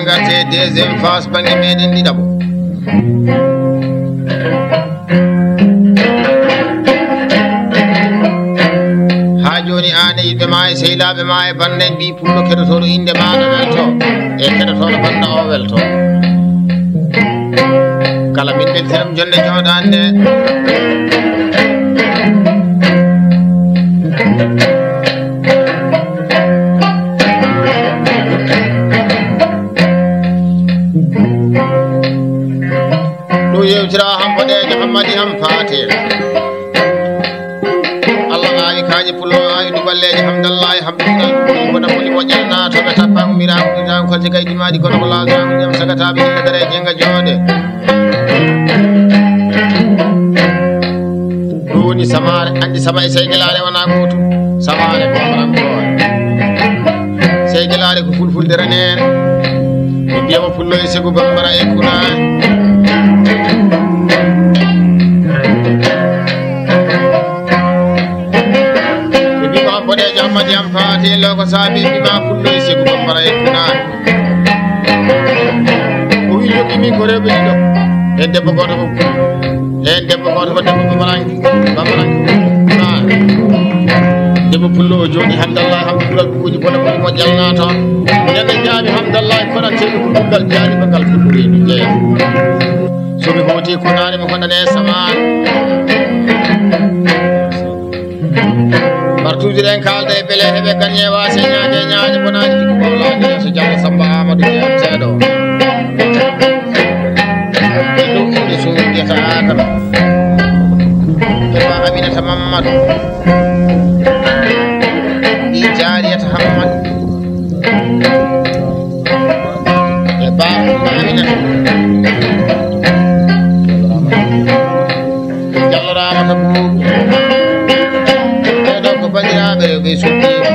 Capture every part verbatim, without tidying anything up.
Ngarte deuxième phase bannge meɗen ɗiɗaɓo. Haa jooni aan e yimɓe maa e sehilaaɓe maa e bannde en ɓii pullo keɗotooɗo innde maa no welto e keɗotooɗo bannda o welto. Kala min ɓeltiram jonde jooɗaande. Ɗum yewtira ham boɗeejo hammadi ham faate. Allah aawi kaaƴe pullo aawi ɗuballeeje hamdallahi hamdulillahi ɗum woni bona moni moƴƴal naatoɓe tappa ummiraama ummiraama kolce kay dimaaɗi kono ko laasraama ndiyam sagataaɓe hilla dara e jenga joode. Ɗum woni samaare, anndi sama e seygelaare wonaa gootum. Samaare ko farankoore. Seygelaare ko fulfulde reneere. Ɓe mbiya mo pullo e segu bambara e kunaare. Ɓe mbiya ma boɗeejo amma ndiyam faati e loko saabi ɓe mbiya ma pullo e segu bambara e kunaare. O wi jokki min ko rewɓe ɗiɗo. Heen debbo gooto fof. Heen debbo gooto fof debbo bamaranke. Bamaranke. Ah. Debbo pullo o jooɗi hamdallah hamdulillah bukuji bona bona moƴƴal naata. Nene jaabi hamdallah kono teɗi ko dugal jaali bangal fulɓe reedu jeeya. So mi hooti ko naane mo honɗane samaan. Partuuji ɗen kaalda e bele heɓe gañe waase ñaage ñaage bonaani jikku mawlaani yeeso Jallo Samba Amadou Jeeteeɗo. E dow inde suudu mbiyata Adama. E ba Aminata Mammadu. Ɗi jaariyata Hammadu. E ba Aminata. Jalloraama to buubu. Ɓeeɗo ko banndiraaɓe rewɓe sukkiiɓe.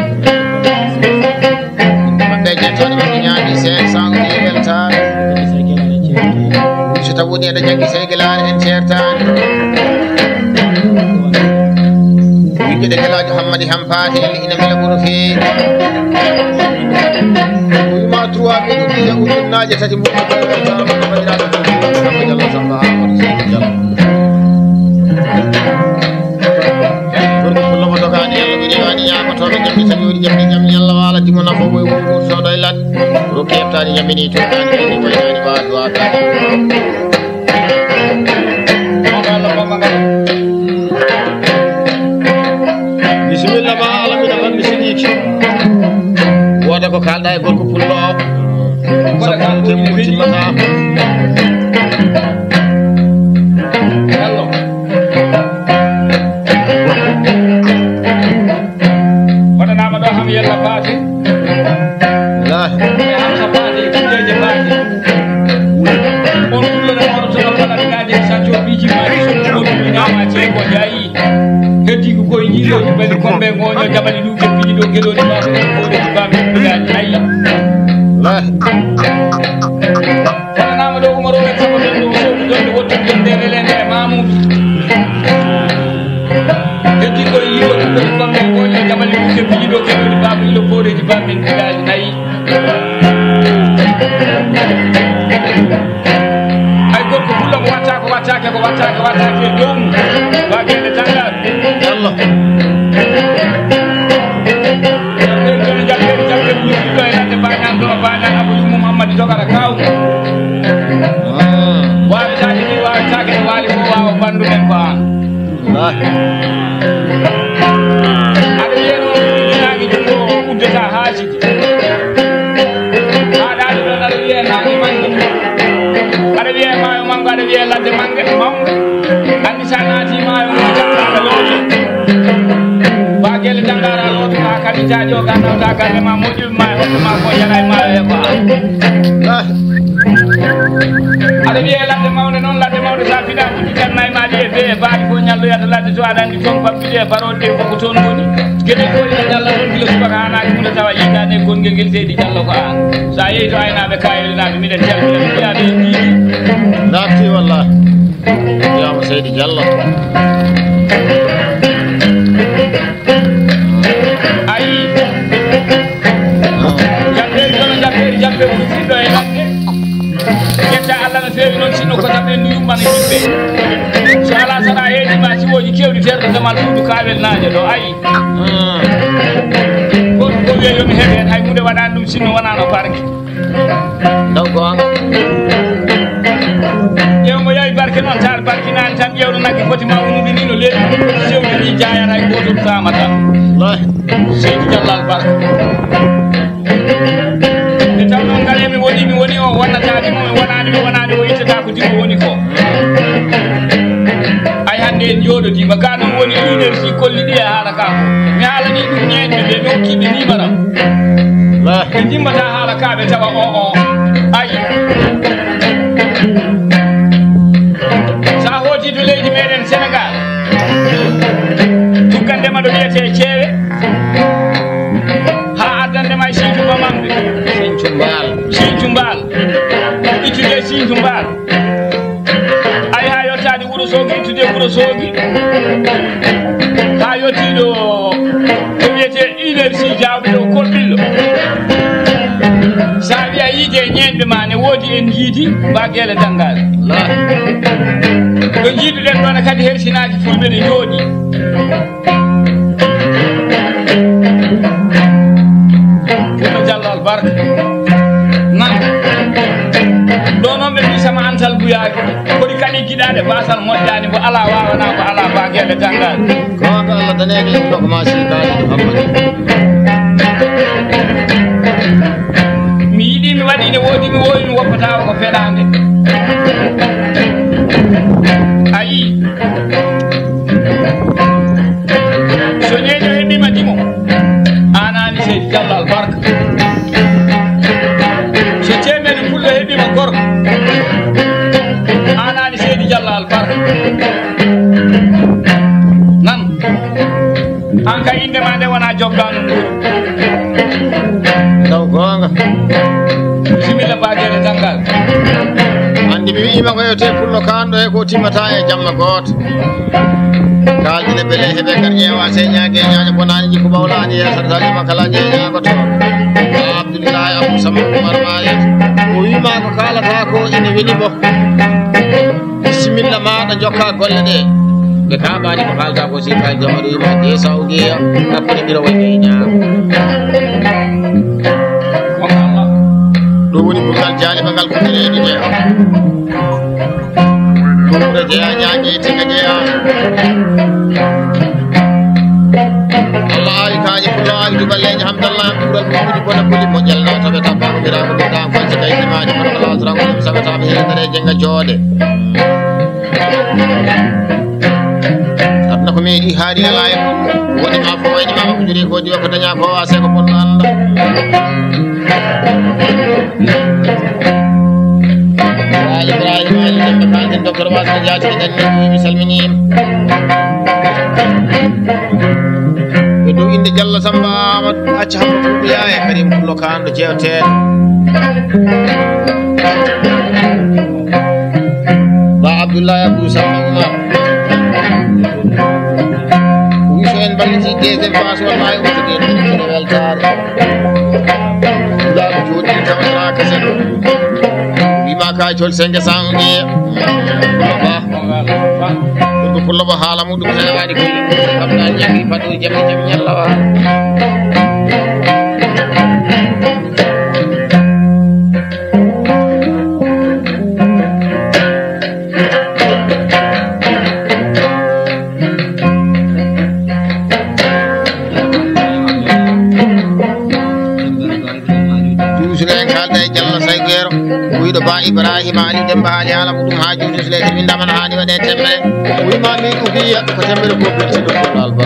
Maɓɓe jettooɗe maɓɓe ñaami cinq cent uji e weltaare. So taw woni eɗa janngi seygelaare en ceertaani. Wiɗɗo de kelaajo Hammadi Hampaate ina mbela ɓuro feewi. Ko wima trois mille ɗiɗi e ujunnaaje tati mbuɗo ko weltaama ko banndiraaɗo ko Samba Jallo Samba Amadou Seydi Jallo. Gorko pullo mo dogaani Yalla mi rewaani yaakotooɓe jamɗi tan yoori jamɗi jam Yalla waala dimo nafo boy wuro wuro soɗo e lat. Wuro keɓtaani yamini coɗaani kadi waynaani waatu waataani. Bisimilla ma alamina banndi sidiiki. Wooda ko kaalɗa e gorko pullo o. Sabu ko tembo timmata. Waɗanaama ɗo ham yella paate. Wallaahi. E ham sa paate, kuujeeje paate. On kulloɗo mawɗo to ɗo mbaɗa minaaji e sa cooɓiiji maaji so ɗum ɗo ɗum inaama ceeko jaayi. Heddi ko koye jiiɗooji bani kombe ngoño jaɓani ɗum ɓe piɗi ɗo geɗoɗi ma ko ɗum koɗe jibami ɗiɗaani ayi. Wallaahi. Waɗanaama ɗo Umaro e sago ɗon ɗo soɗu ɗon ɗo wottu ɗon nde relende e Mamoudou. Heddi koye yiɗo ko koye kombe ngoño jaɓani ɗum ɓe piɗi ɗo geɗoɗi ma ko ɗum koɗe jibami ɗiɗaani ayi. Hay gorko pullo mo watta ko wattake ko wattake wattake e dow mum. Wa gende tangal. Yallah. Jalbel kono jalbel jalbel ɓuri ɓiɗɗo e ladde bañan ɗo bañan Abou Yummum Hammadi Jogara kaw. Wawetake ni wawetake no waali ko wawa bandu men ko an. Wallaahi. Aɗa wiya ɗo naange junngo o uddata haajide. Aɗa aɗa ɗon aɗa wiya naange mannge. Aɗa wiya maayo manngo, aɗa wiya ladde mannge, mawɗe. Anndi so a naati maayo ngo janngo aɗa looto. Ba gelle janngaara looto, a kamitaji o gannawta galle ma moƴƴu. Ma e hoto ma ko yara e maayo e ko an. Aɗa wiye ladde mawnde noon, ladde mawnde sa fina ɓuɗɗi tan nayi ma ɗi e bee e baaɗi fof ñalloyata ladde to aɗa anndi toon bambiɗi e parole ɗe fof ko toon woni. Geɗe ko ina ñalla toon gila subaka haa naaki mum tawa yiitaani e gonngel ngel seydi Jallo ko an. So a yehi to aynaaɓe kayolinaaɓe miɗen calmina ɓe mbiya ɓe en njiidi. Naatti walla. Wiyama seydi Jallo. Ayi. Jambeeri kono jambeeri jambe wuro fuɗɗo e ladde. Feewi noon sinno ko tan ɓennu yummana yimɓe. So alaa saɗa heeɗi ma siwooji keewɗi terɗo damal suudu kaawel naajo ɗo ayi. Ko ko wiya yo mi heɓe heen hay huunde waɗaani ɗum sinno wonaa no barki. Ndaw goonga. Ƴeew mo yawi barke noon taal barkinaani tan ƴeewno nagge foti ma unude ni no leeɓi sewde ni jaayata hay gooto faamata. Seydi Jallal Barka. Nde tawnoo ngal emi woni mi woni o wonnataani mo mi wonaani mi wonaani o ittata ko dimo woni ko. Ay hannde en njooɗodiima gaa ɗum woni leader si kolli ɗi e haala kaa ko mi haalanii ɗum ñeeñɓe ɓe mi hokkiiɓe nimaram. Ɓe ndimmata haala kaa ɓe tawa o o ay. So a hooti to leydi meɗen Sénégal tuggandema ɗo wiyetee ceewe haa addandema e Sinthiou Bamambé. Sinthiou Mbaal. Sinthiou Mbaal. Ittude Sinthiou Mbaal. Ay haa yottaade wuro soogi ittude wuro soogi haa yottiiɗo ko wiyetee Ileer si jaawɓe ɗo koɓɓillo. So a wiya yiide e ñeeñɓe ma ne woodi en njiidi mba geele danngaade. Ɗo njiiduɗen ɗo ne kadi hersinaaki fulɓe ne njooɗi. Fuɗɗo Jallo Albarka. Nan. Ɗo noon ɓe mbi sama antal buyaaki. Koɗi kadi giɗaɗe basal moƴƴani mbo ala wawana ko ala ba geɗe tangal. Ko Allah daneɗe ɗum ɗo ko ma si kaali Muhammad. Mi yiɗi mi waɗi ne woodi mi wowi mi woppata ko feɗande. Ayi. So ñeeño heɓima dimo anani seydi Jallo Albarka. So teemeɗe pullo heɓima gorko anani seydi Jallo Albarka. Nan an ka inde ma nde wona joggano. Taw goonga. Bisimilla baagere tangal. Andi mi wi'ima ko yewte pullo kanɗo e ko timmata e jamma gooto. Kaldine bele heɓe kar ƴeewa se ñaage ñaaño bonani jikku ɓawlani yeesata tali makala jeñagoto. Abdullahi Abou Sama Oumar Malick o wima ko kalata ko ine weli mo. Bisimilla maɗa jokka golle ɗe. Ɓe kaɓani ko kalta ko si kalde waɗoyima de sawdiya hakkude ɓiro wayde e ñaama. Ɗum woni bugal jaliba ngal ko reedude. Ɗum ɗo jeya ñaaƴe tega jeya. Allah awi kaaƴe pullo awi duballeeje hamdallah ɓural ɓuuɗi bona buli moƴƴal nawtaɓe tabbako birago ɓurɗa koyse kay limaji kono ko lawtorako ɗum saɓataɓe heɗere jenga jooɗe. Aduna ko meeɗi haari ala e woni ma fof wayde mama ko juri ko diwa ko daña ko wase ko bonno anda. Ibrahima Ali Demba Kandin docteur Wasa Diaty e Ganni mi salmini. Ɓe dow inde Jallo Samba Amadou Acca Hamma Fulɓeya e Karim Pullo Kan ɗo jewteɗo. Ba Abdoulaye Abdou Samba Oumar. Wiso en balliti deuxième phase wallahi wottude ɗum kono weltare. Laaɓa jooɗi tawata kasen. Wima ka col senge sange. Ba. Ɗum ko pullo ba haala muɗum hewaani ko kam na ñami fatu jami jami ñallawa. Duusre en kaalda e Jallo Saygo Yero, wuyɗo ba Ibrahima Ali Demba haali haala muɗum haa juuti sule timi ndaman haani waɗe temmere. Wima min ukiya ko temmere ko beltiɗo ko alba.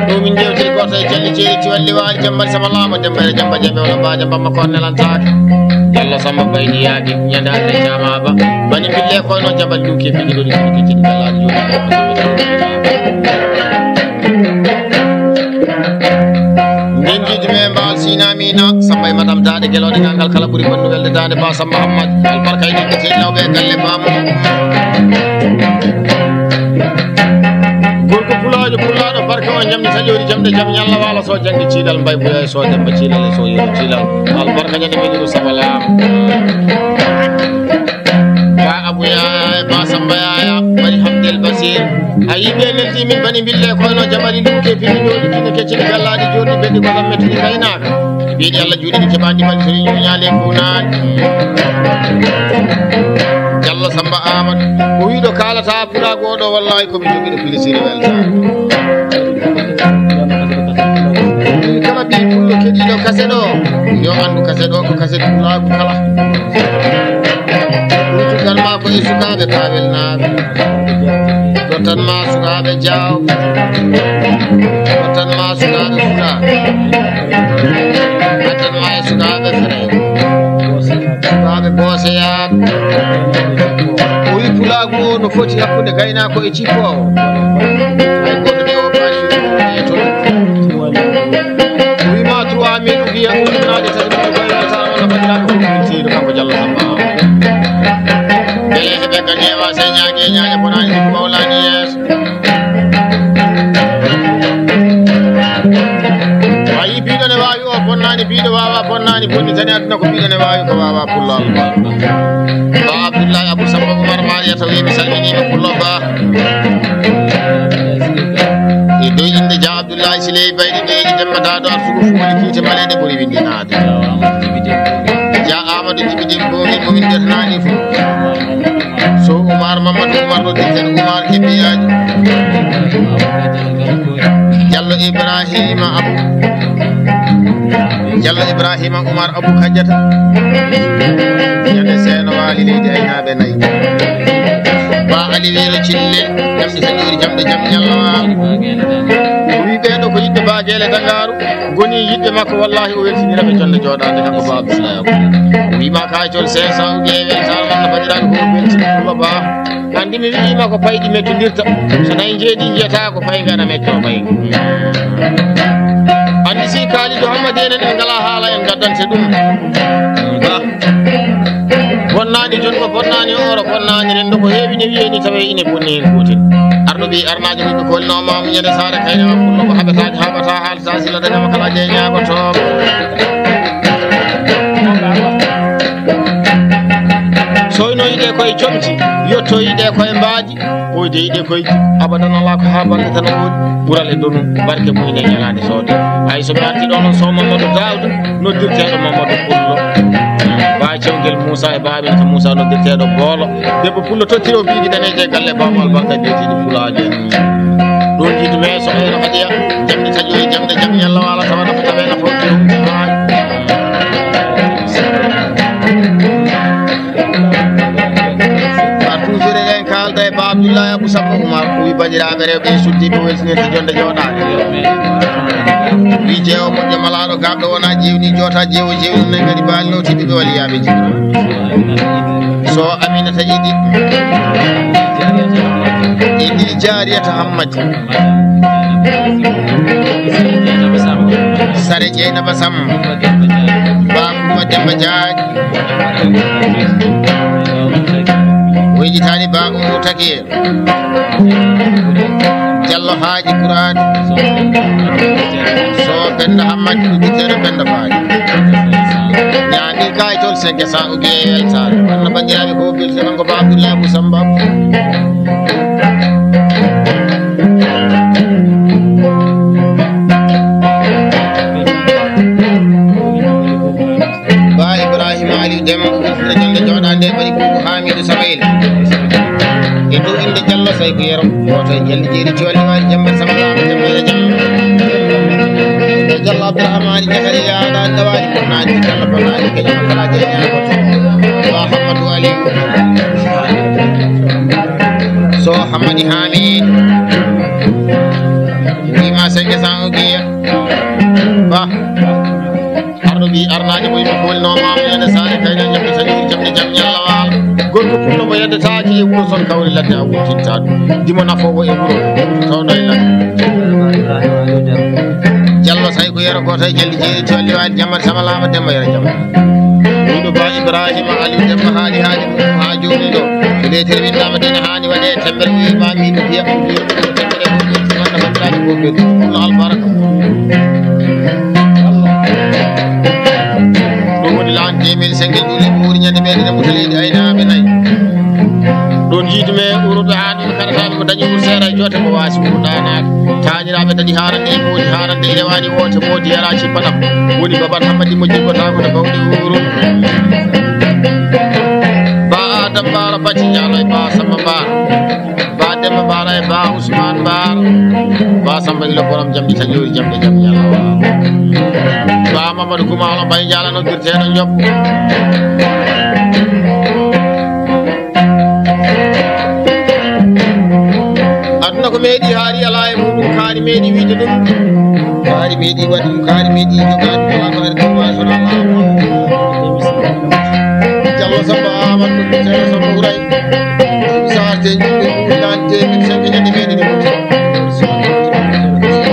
Ɗo min jewti goto e jalli jeeyi ci walli waali jambal sama laama jambere jamba jambe wala ba jamba makko nelantake. Jallo Samba bayni yaagi ñande Allah e jama ba. Bani bille ko no jabal ɗum ke fiji ɗo ɗum ke fiji kala ɗum. Nden jiidi me mbaal sinamina samba e madam daade geloɗe gangal kala ɓuri bonno welde daade ba samba Hammat albarka e ɗiɗɗo seydi lawɓe e galle bamo. Gorko pulajo pulaɗo barka. Ko on jamdi taƴoori jamde jam ñalla waalo so jangde ciidal mbay buya e so demba ciilal e so yero ciilal. Albarka ñande men ɗo sabalaam. Ba Abu Yaya, ba Samba Yaya, bari Hamdel Basir. A yiɓe neldi min bani bille koyno jamari luke fini ɗo ɗi kine keccini gallaɗi joni ɓeddi ko tan metti kayna. Mbiɗi Allah juuɗe ɗi keɓaɗi mbaɗi so ñuñaale kunaɗi. Jallo Samba Amadou. O wiɗo kalata pulago ɗo wallahi ko mi jogiɗo pilisiri welta. Kala ɓi pullo keɗiɗo kase ɗo. Yo andu kase ɗo ko kase pulago kala. Ɗum tuggal ma ko e sukaaɓe Kawel naaɓe. Ɗo tan ma sukaaɓe Jaaw. Ɗo tan ma sukaaɓe Fula. Ɗo tan ma e sukaaɓe Fere. Sukaaɓe Booseyaaɓe. O wi pulaagu o no foti hakkunde gaynaako e cippoowo. Hay gooto nde o paani e toon. O wima trois mille wiya ɗum naade tati mille koye wata wona bandiraɓe fof min tiiɗo kanko Jallo Samba. Bele heɓe ka ñeewa se ñaage ñaage bonani ɗum mawlani yeeso. Ayi biɗo ne wawi o bonnani biɗo wawa bonnani bonni tani aduna ko biɗo ne wawi ko wawa pullal. Ba Abdullahi Abu Samba Umar Mariya tawi mi salminima pullo ba. E dow inde ja Abdullahi Siley Baydi ɓeeji demmataɗo arsugo fuwoni kiite maleɗe ɓuri windinaade. Ja Amadou Jibi Dembo wi mo windertanaɗi fof. So Umar Mamadou Umar no dirten Umar e mbiyaji. Jallo Ibrahima Abu. Jallo Ibrahima Umar Abu Kajata. Ñande seeno waali leydi aynaaɓe nayi. Ba Ali Wiro Cille, jamɗe taƴoori jamɗe jam ñallo waalo. O wi ɓeeɗo ko yiɗɓe Ba Geele Dangaaru, goni yiɗɓe makko, wallahi o weltinira ɓe jonde jooɗaande kanko Ba Abdullahi Abu. O wima kaytol cinq cents ou bien weltaama walla bandiraɓe ko weltini Pullo Ba. Andi mi wi'ima ko payɗi mettodirta. So nayi jeeɗi jiyata ko pay ngana metto pay. Andi si Kalidou Hammadi en en ngala haala en gaddante ɗum. Ba. Bonnani jungo, bonnani oro, bonnani rendo ko heewi ne wi'e ni tawe ine bonni hen gotel. Arno ɓi arnajo ɓe kolno mamu ñande sare kayne ma kullo ko haɓata haɓata haalta sila dañama kala je ñaagoto. Soynoyɗe koye comci, yettoyɗe koye mbaadi, ɓoyde yiɗe koye abadan ala ko ha bande tan o woodi. Ɓural e donu, barke mum ine ñalaande soode. Hay so mi arti ɗo noon so Mamadou Daouda, noddirteeɗo Mamadou Pullo. Ba Cewgel Moussa e Ba Aminata Moussa noddirteeɗo Boolo. Debbo Pullo tottiro biigi daneeje e galle Baba Albarka biyeteeɗi Pulaajo en. Ɗo jiitu me so ɓeyno kadiya, jamɗi taƴoyi jamɗe jam yalla wala tawa nafa tawe nafa o jirum. Ba toujours eɗen kaalda e Ba Abdoulaye Abou Samba Oumar, o wi bandiraɓe rewɓe e suddiɓe weltinirde jonde jooɗaade. Wi jeewo moƴƴo malaaɗo gaɗɗo wona jewni joota jeewo jewni nayi kadi baali lawtiɓe ɓe waliyaɓe jiɗo. So Aminata Idi, Idi Jariyata Hammadi. Sare Jeynaba Sam. Ba Kumba Demba Jaañ. Wejitani Ba Umu Takiye. Jallo Haaji Kuraani. So Penda Hammadi ko jittere Penda Faali. Ñaami kaytol cinq cents ou bien weltaare. Walla bandiraɓe ko beltanango Ba Abdoulaye Abou Samba. Ba Ibrahima Aliou Deme, ɓurɗo jonde jooɗaande e bari Boubou Hamidou Samayel. E dow innde Jallo Sayko Yero, gooto e Jalli Jeeri Coolli Waali Jamma Samba Laama Jamma e Jamma. E Jallo Abdourahmane Jakariya, ɗa Dawaali Bonnaani, Jallo Bonnaani, Kañum Kala Jeña, Ba Hammadou Aliou. So Hammadi Hamidou. Wima cinq cents ou bien. Ba. Arɗo ɓi arnaajo mo yimɓe koolnoo maama ñande saare kayna ñamde tan iri jamɗe jam ñalla waala. Gorko pullo mo yeddetaaki e wuro son kawri ladde a wurtinta ɗum. Dimo nafoowo e wuro tawɗo e ladde. Jallo tawi ko yero gooto e jalli jeeri to liwaali jammat sama laama demba yero jamma. Ɗum ɗo Ba Ibrahima Aliou Demba haali haali mum haa jooni ɗo. Ko leytere winndama dina haani waɗe temmbere wiima min mbiya. Ko ɓe ɗum albaraka. Ɗum woni lan teemeɗe senge juuli ɓuuri ñande meɗen e muta leydi aynaaɓe nayi. Ɗon jiidu me uruɓe haa ɗum kaɗata ɗum ko dañi wuro seera e joote mo waasi wuro ɗaanaade. Taaniraaɓe daɗi haarande e moodi haarande e rewaani woote moodi yara cippanam. Woni baban hammadi mo jiggotaako no bawɗi wuro. Ba Adam Baara Bati Jaalo e Ba Samba Baara. Ba Demba Baara e Ba Ousmane Baara. Ba Samba Ilo borom jamɗi taƴoori jamɗe jam yalla wa. Ba Mamadou Guma Olo Bay Jaala noddirteeɗo Job. Aduna ko meeɗi haari alaa e muɗum kaari meeɗi wiide ɗum. Kaari meeɗi waɗi ɗum kaari meeɗi jogaade ɗum alaa e ɗum waasonaa. Jallo Samba Amadou Samba Huray. Saate yimɓe ɗum dante min sanga ñande meeɗi ɗum.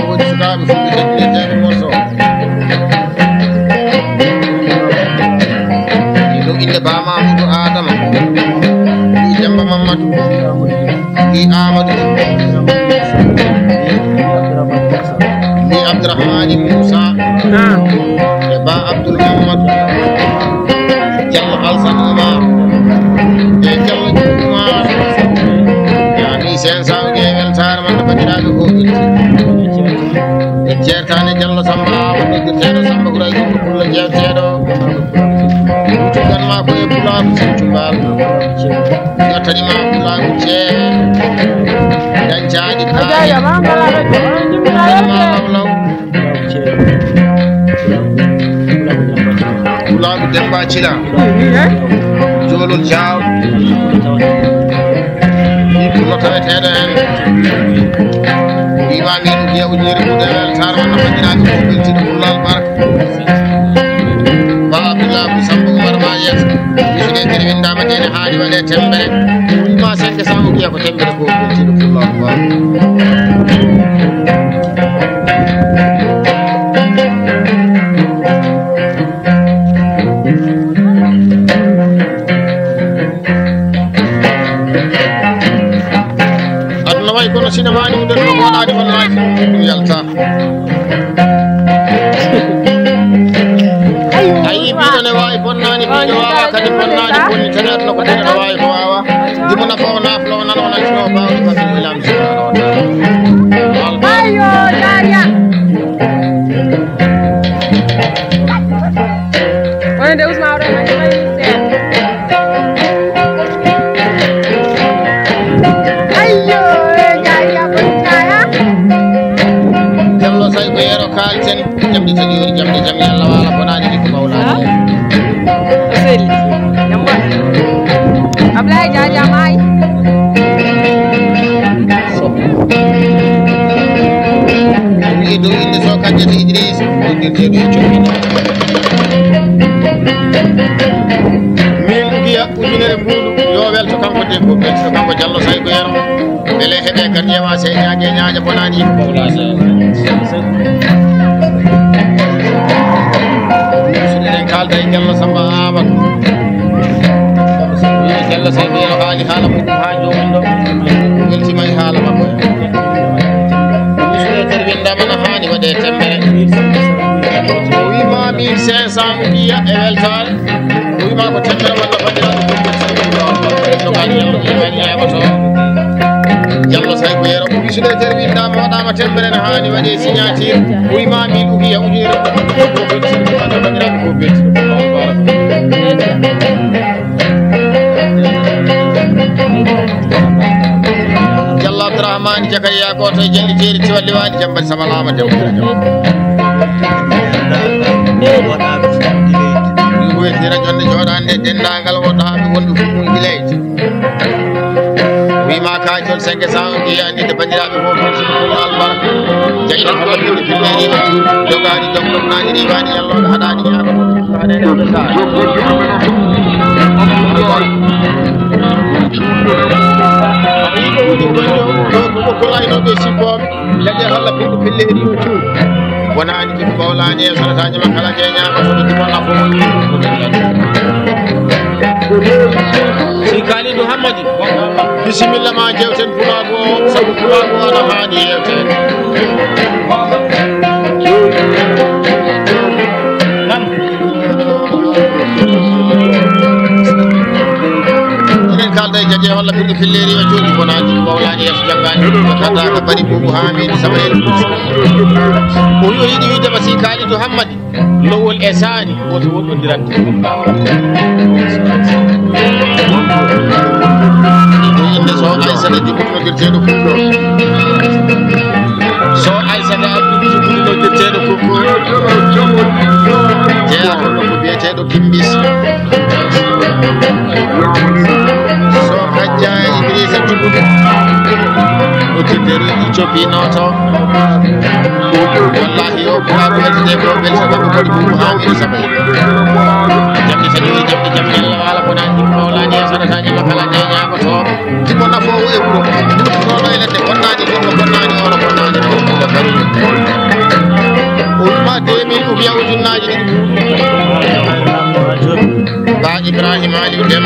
Woni sukaaɓe fulɓe teddinirteeɓe morso. Ɗum innde Ba Mamadou Adama. Ɗi Demba Mamadou. Ɗi Amadou. Ɗi Abdourahmani Moussa. E Ba Abdoul Mamadou. Jallo Alsan Oumar. E Jallo Oumar. Yaami sen sawge weltaare mon no banndiraaɓe ko welti. En ceertaani Jallo Samba, wonno jotteeɗo Samba Guraye Gumba Pullo jeewteeɗo. Wutugan ma ko e Pulaaku Sinthu Mbaal. Yottani ma Pulaaku ceewe. Dañcaaɗi kaari. Dañcaaɗi ma lawlaw. Pulaagu Demba Cila. Joolol Jaaw. Ɗi pullo taweteeɗo heen. Wiima min jeeɓu jeeri mum e weltaare wonno banndiraaɓe fof beltiiɗo pullo albarka. Ba Abdoullah Abdou Samba Oumar Mayes. Wisude kadi winndaama nde ne haani waɗe temmbere. Wiima cinq cent o wiya ko temmbere ko beltiiɗo pullo albarka. Aduna wayi kono sinema ni, ɗum ɗon ko waɗaade wallaahi ɗum yalta. Ayi, ɓiɗɗo ne waawi bonnaani, ɓiɗɗo waawaa kadi bonnaani, bonni tan aduna ko ɓuri ene waawi ko waawaa. Jimo nafa o naaflo o nan o nan o baawɗo fasi mo ilam subhanahu wa ta'ala. Ayo, Yaya. Wonande Ousmane Abdourahmane Faye seeɗa. Ayyo, eh, Yaya, bon Yaya. Jallo say ko yeero kaalten, jamɗi taƴoori, jamɗi jam, yalla waala bonaani ɗi ko mawlaani. O selli. Jam bon. Ablaye Jaja maayi. Wiye dow innde so Kadiata Idrissa, wondirteeɗo e commune. Min Giya ujunere mbuuɗu, yo welto kanko debbo, welto kanko Jallo Sayko Yero. Mbele heɓe kadi yewa se ñaaƴe ñaaƴe bonaani yimɓe mawlaade. Musidɗo eɗen kaalda e Jallo Samba Amadou. Yo Jallo Samba Yero haali haala mum haa jooni ɗo. Weltima e haala makko. Musidɗo kadi winndama no haani waɗe temmbere. O wiima mille cinq cent mbiya e weltaare. O wiima ko temmbere walla bandiraɓe jogaani Jallo Samba Yero. Ɓuri so ɗe terwindaama waɗaama temmbere no haani waɗe signature. Ɓuri ma min ukiya ujunere. Ko beltiiɗo ko anda bandiraɓe ko beltiiɗo. Jallo Abdourahmane Jakariya Goto e Jalli Jeeri Tiwalli Waali Jambal Sabalaama Dewtere Jam. Ɗum wetira jonde jooɗande denndaangal wonɗo haa ɓe wonɓe fof mum gileydi. Wima kaacol cinq cent o jeeyi anndinde banndiraaɓe fof fof siko fof albarka. Jayɗo ko lamɗude pilleriima jogaani joom ɗum naani riiwaani yallooɓe haɗaani ñaago. Ɗo ko ɓokkol aynooɓe sippooɓe. Leɗɗe holla pinɗo pelle e ɗiɗo cuuɗi. Wonaani ɗum bawlaani e sonataaji makko kala jeeñaama so ɗum ɗum fof. Si Kalidou Hammadi, bisimilla ma jewten pulaagu o, sabu pulaagu o ana haani yewteede. Nan. Eɗen kalda e jaje holla ɓurɗo filleeri o jooɗi bonaani mawlaani yeeso janngaani kata ka bari buubu Haamiidu Samayel. O wi o yiɗi wiide ma si Kaalidu Hammadi lowol e saani woto woɗɗondiran. Ko innde so Aysata Dibbo nodditeeɗo Fulɓe. So Aysata Abdou Dibbo nodditeeɗo Fulɓe. Jeyaa ko nokku biyeteeɗo Kimbis. So Hajja Idrissa Dibbo. Noddirde Copi noto. Wallahi o pulaar weltete ko weltata ko kadi ko Aamadu Saba. Jamɗe tati, jamɗe, jamɗe, Allah wala ko nani, mawlani e sanata ni makala de nyaama to. Dimo nafo o e wuro. Dimo to e ledde, bonnani ko, bonnani o, bonnani o, bonnani o. O ma deux mille ou bien ujunnaji ɗiɗi. Ba Ibrahima Aliou Dem.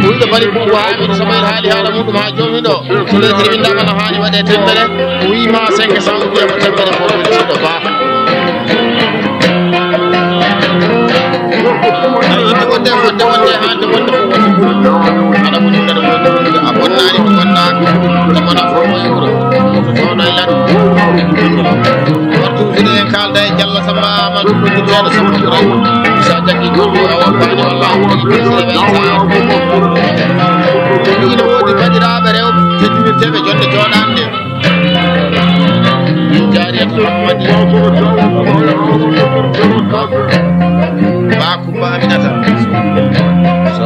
Wuyɗo bari ko Aamadu Saba haali haala muɗum ha jomi ɗo. So lettre winndama no haani waɗe temedere, o wiima cinq cents, o wiya ko temedere fof weltiiɗo ba. Ayi, yimɓe wonde, wonde, wonde, hande wonde fof wonde. Aɗa woni, aɗa woni, a bonnaani ko gonɗa, jamana fof o yewro. Ko fewno e lan. Wartu fini en kaalda e Jallo Samba Amadou, ko jiddeeɗo Samba Ibrahima. Sa jaggi goɗɗo, a woppaani, wallahi, ko jiddeeɗo Samba Ibrahima. Ina woodi bandiraɓe rewɓe teddinirteɓe jonde jooɗande. Min jaariyat Muhammadi. Ba Kumba Aminata. So.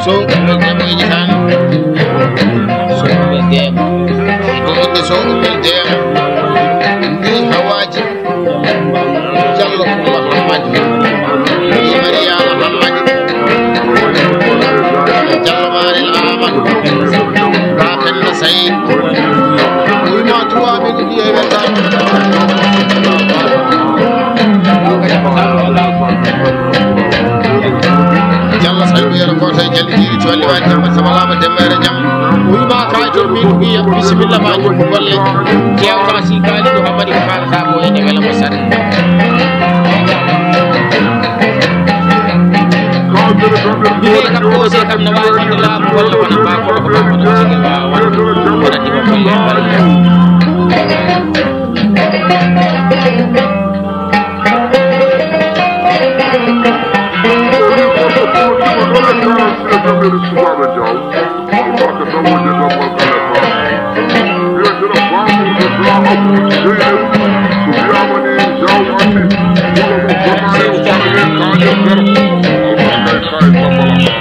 So, no jamo iji tan. So, no jamo. Ko inde so, no jamo. Ni hawaji. Jallo Kumba Hammadi, Mariama Hammadi, Jallo Marel Amadou, Ba Penda Saïd, Wima trois mille biyee weltaani. Jallo Saïd, wiyata ko tawi Jalli Jiiri Colli Waali Demba Saba Laaɓa Demba Yero Jam. Wima kay to min wiya bisimilla ma ko golle. Jewta si Kaalidu Hammadi ko kaalata ko ene wela mo sar. Mbiɗe kam ko se kam no waawi wonde laamu walla wona ba ko ko ba wona sigi waawa wona ɗimo golle bari.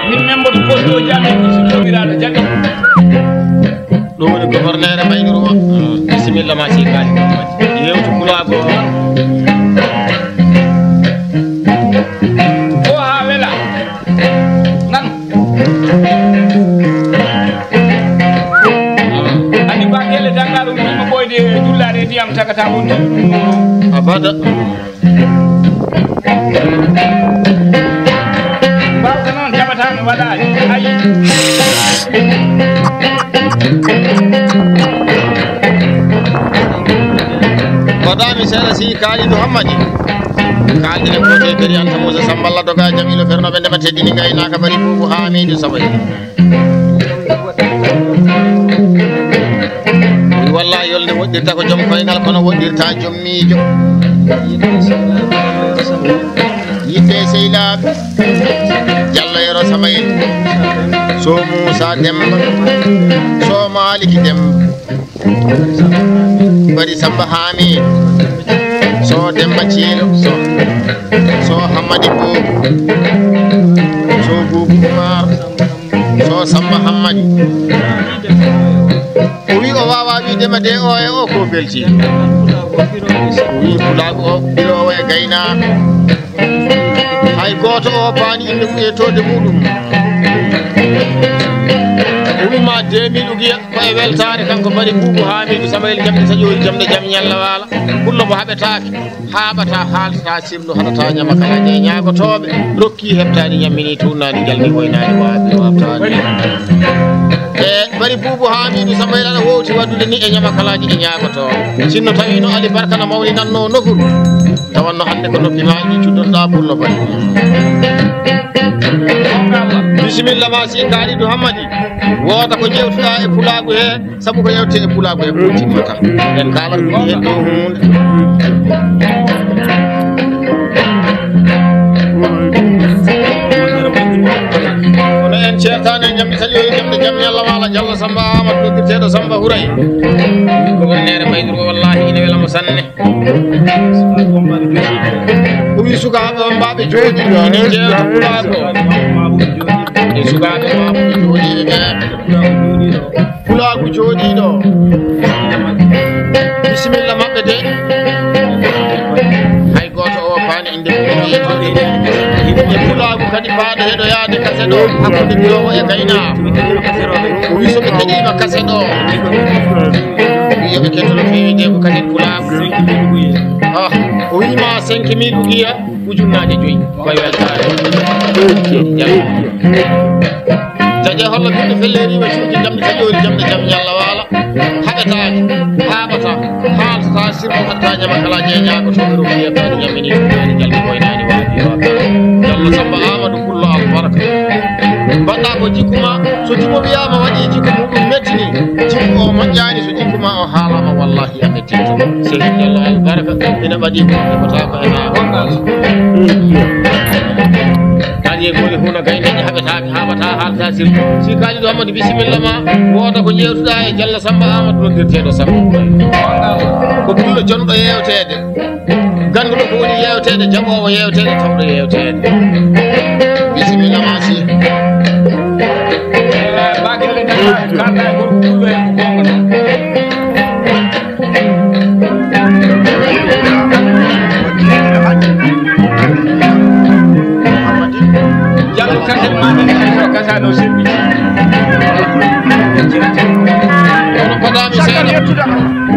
Min memboto posto jami ko si jomiraɗo jami. Ɗum woni goforneere Maynuru o. Bisimilla ma si kaali. Yewtu pulaagu o. Ko haa wela. Nan. Andi ba gelle dangaru yimɓe ɓoyde e jullaade e ndiyam tagata wonde. Abada. Mbawta noon jaɓata mi waɗaani. Ayi. Mbaɗaami seeɗa si Kaalidu Hammadi. Kaalden e Kote Beri Anta Moussa Samballa Doga Jamilu Fernoɓe ndema teddini ngaynaaka bari buubu Haamidu Sabayi. Walla yolde woɗɗirta ko joom koyngal kono woɗɗirta joom miijo. Yiɗde e sehlaaɓe. Jallo Yero Samayel. So Moussa Demba. So Maliki Demba. Bari Samba Hami. So Demba Ciilo. So, so Hammadi Bobo. So Bobo Umar. So Samba Hammadi. O wi o wawa wiidema de o e o ko belti. O wi pulaagu o ɓiroowo e gaynaako. Hay gooto o baani innde mum e toode muɗum. O wima deux mille ugiya ko e weltaare kanko bari buubu Haamidu Samayel jamɗe saƴoori jamɗe jam ñalla waala. Pullo mo haɓetaake, haaɓata, haaltata, sirlu haɗata, ñama kala ñe ñaagotooɓe, rokki heɓtaani, ñammini tuunnaani, jalni hoynaani, waabi waabtaani. E bari buubu Haamiidu Samba Yel aɗa wowti waɗude ni e ñamakalaaji ɗi ñaagoto. Sinno tawi no Ali Barka no mawninanno nofuru, tawanno hannde ko noppi maa ɗi cuddotoɗaa pour no bari. Bisimilla ma si Kaalidu Hammadi. Wooda ko ƴeewtuɗaa e pulaagu he, sabu ko ƴeewte e pulaagu he ko timmata. En kaalata ɗum heen ɗo huunde. Kono en ceertaani e jamɗe taƴoyi jamɗe jam Yalla Waala Jallo Samba Amadou nodditeeɗo Samba Huray. Ko won neere Bayduru o, wallaahi ina wela mo sanne. O wi sukaaɓe on mbaaɓe jooɗiiɓe ina jeewa pulaagu. E sukaaɓe mbaaɓe jooɗiiɓe ɓe. Pulaagu jooɗiiɗo. Bisimilla maɓɓe de. Hay gooto o faani innde mum. E pulaagu kadi faaɗo heɗoyaade kase ɗo hakkunde joowo e gaynaako. O wi so ɓe keɗiima kase ɗo. O wi yo ɓe ketto no feewi de ko kadi pulaagu. Ah, o wi ma cinq mille ugiya. Ujunnaaje joyi. Koye weltaare. Jaje holla ɓiɗɗo felleeri wa cuuɗi jamɗe taƴoori jamɗe jam Yalla Waala. Haɓetaake, haaɓata, haaltata, sirko hatta ñama kala jeeñaago to ɓe roki e ɓaani ñamini ɗum naani jalɓe koye naani waɗi wa. Yalla Samba Amadou Pullo Albarka. Mbaɗɗa ko jikku ma, so jikku wiyaama waɗi jikku muɗum mettini, jikku o moƴƴaani, so jikku ma o haalaama wallahi a mettini. Sehil Jallo Albarka ina ɓadi ko heɓata ko e maa. Taƴe goli huno gayndeeji haɓetaake, haaɓata, haalta sirku. Si Kaalidu Amadou bisimilla ma, wooda ko ƴeewtuɗaa e Jallo Samba Amadou noddirteeɗo Samba. Ko pullo jonɗo yeewteede. Gannduɗo ko woni yeewteede, jaɓoowo yeewteede, tawɗo yeewteede. Bisimilla ma si. Bakille tan kaalɗa e gorko pullo en ko goonga noon. Jallo kasen ma nani hay so kasano sembi. Kono paɗaami seeɗa.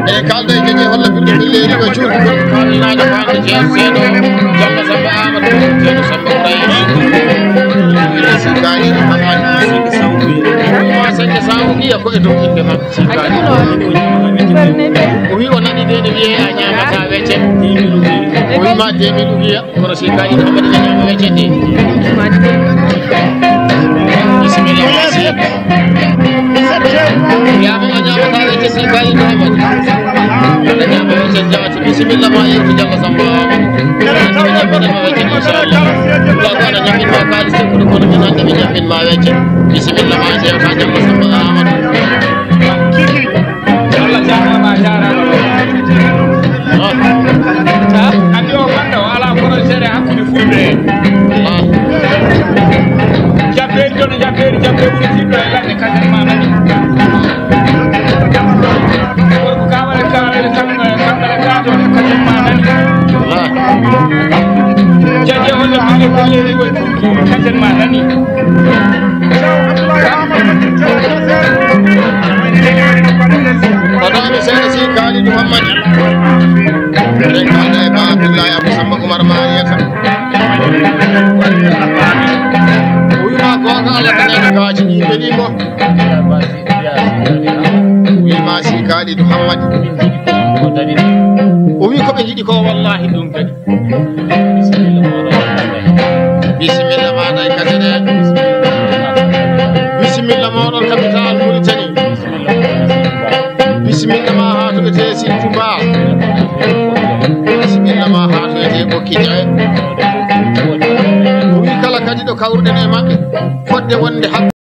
E kaalda e jege holla ɓiɗɗo ɓelleeri o juulgol kaaminaaɗo faamde jeeɗo seeɗo. Jallo Samba Amadou, jeeɗo Samba Ibrahima. Ina si gaani no haɓaani. Ma sañde sawo iya ko e dow innde makko. O wi o nani de ne wiye a ñaamata wecce. O wi ma deux mille ugiya. Kono si kaali no mbaɗi ñaama wecce de. Bisimilla ma si. Yaama a ñaamata wecce si kaali no mbaɗi. A ñaama wecce jaati. Bisimilla ma yewtu Jallo Samba. Ñaamina ma wecce inchallah. Ba ko ana ñamin ma kaali se kudu kono min ande mi ñamin ma wecce. Bisimilla ma yewta Jallo Samba Amadou. Allah jaaraama, a jaaraama. Anndi o bannda o alaa frontiére hakkunde fulɓe en. Jabbeeri toon e jabbeeri, jabbe ɓuri tiiɗo e ladde kasen ma nani. Gorko kawale kawale kamɓe kamɓe kato e kasen ma nani. Jaje hono mine ko lewi ko kasen ma nani. Hoto aɓe seeɗa si Kaalidu Hammadi. Eɗen kaalda e Ba Abdullahi Abou Samba Oumar Marieta. O wima goonga Allah tan en gaaji ɗi mbeɗi mo. O wima si Kaalidu Hammadi. O wi ko ɓe njiɗi ko wallahi ɗum kadi. Bisimilla maɗa e kasene. Bisimilla moɗon capital Mauritanie. Bisimilla ma ha to ete Sintouba. Bisimilla ma ha to ete Bokki Jawe. O wi kala kadi ɗo kawruɗen e maɓɓe fodde wonde hakku